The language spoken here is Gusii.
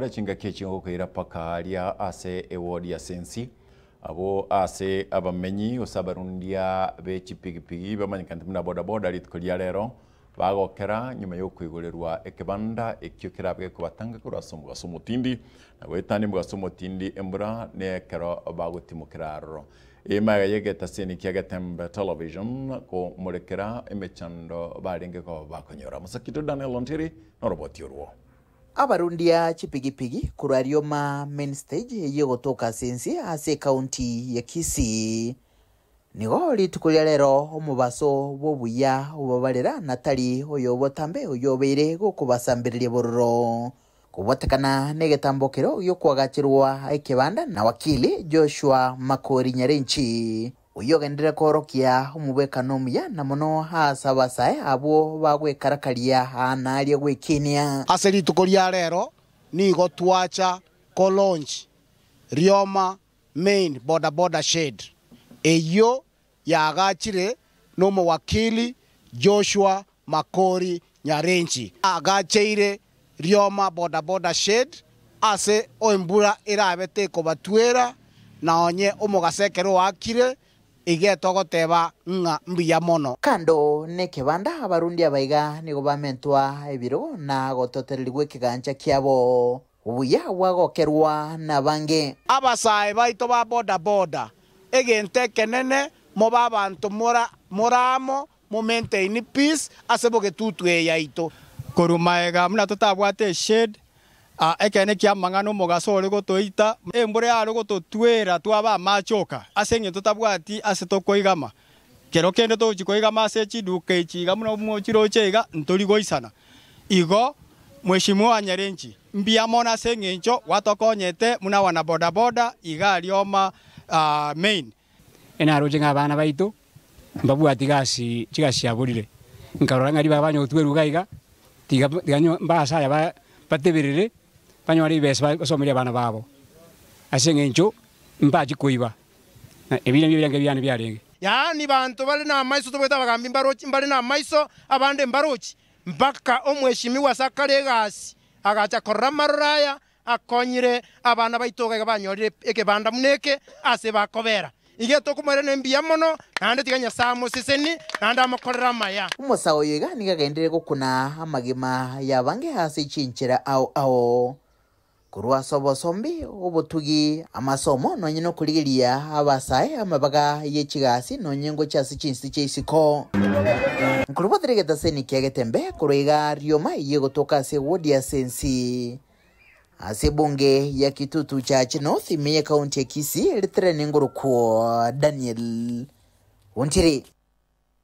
Chingaki echi ngokoira paka aria ase ewodi ya Sensi, abwo ase abamenyi gose abarundia be chipigipigi bamanyekanete buna bodaboda rituko ria rero bagokera nyuma yokoigorerwa ekebanda ekio kerabe gekobatanga korwa ase omogaso omotindi na goetania omogaso omotindi embura nekero bagotimokera aroro. Eye magega y'egetaseni kia Getembe Television komorekera emechando barenge koba bakonyora. Mosakito Daniel Ontiri noroboti orwo. Abarundia chipigipigi korwa Rioma Main Stage eyio egotoka ase ense ase ekaunti ya Kisii. Nigo rituko ria rero omobaso bw'obuya obabarera na tari oyo botambe oyio obeire gokobasambereria bororo. Kobwatekana negetambokero gi'okoagacherwa ekebanda na wakili Joshua Makori Nyarenchi, oyio ogenderere koorokia omobwekano omuya na mono ase abasae abwo bagwekarakaria aa na aria gwekinia. Ase rituko ria rero nigo twacha ko launch Rioma Main Boda Boda Shed eyio yaagachire nomowakili Joshua Makori Nyarenchi. Agacheire Rioma Boda Boda Shed ase embura erabe tekobatwera, na onye omogaso ekero oakire, iga togoteba ng'a mbuya mono. Kando nekebanda abarundi abaiga nigo bamentwa ebirogo na gototererigwa ekegancha kiabo. Obuya bwagokerwa nabange. Abasae baito ba boda boda, egento ekenene mobe abanto more amo, mo maintain peace ase bogetutu eye yaito. Korwa magega buna totabwate eshade, ekeene ki'amang'ana omogaso ore gotoita, embura yare gototwera twaba amache oka, ase engencho totabwati ase tokoigama. Kero kende togochia koigama ase chiduka echi iga buna mochiroche iga, ntori goisana. Igo, Mweshimiwa Nyarenchi, mbuya mono ase engencho gwatokonyete buna wana boda boda iga Rioma Main. Naroche ng'a abana baito mbabwati gasi chigasi chiaborire, nkarora ng'a ribaga banyotwerwe iga iga, tiga tiga mbase aya bateberere, banyore ebesa basomerie abana babo, ase eng'encho mbachi koiba, ebi nabio ebirengo biane biarenge. Yaani banto bare namaiso tobwate abagambi mbarochi mbare namaiso abande mbarochi mpaka omweshimiwa ase akare egasi agacha korora amaroro aya akonyire abana baito iga iga banyorire ekebanda buna eke ase bakobera. Iga tokomoirania mbuya mono, naende tiga Nyasae amosesenie, naende amokorere amaya. Omosae oyo iga nigo agenderere gokuna amagima y'abange ase chinchera ao ao, korwa ase obosombi, obotugi, amasomo, nonye nokorigeria abasae amabaga ye chigasi nonye ngochia ase chinse chia isiko. Nkorobotera egetaseni kia Getembe korwa iga rioma eyio egotoka ase ewodi ya Sensi ase ebunge ya Kitutu Chache North ime ye county ya Kisii eritere nengorokwo Daniel Ontiri.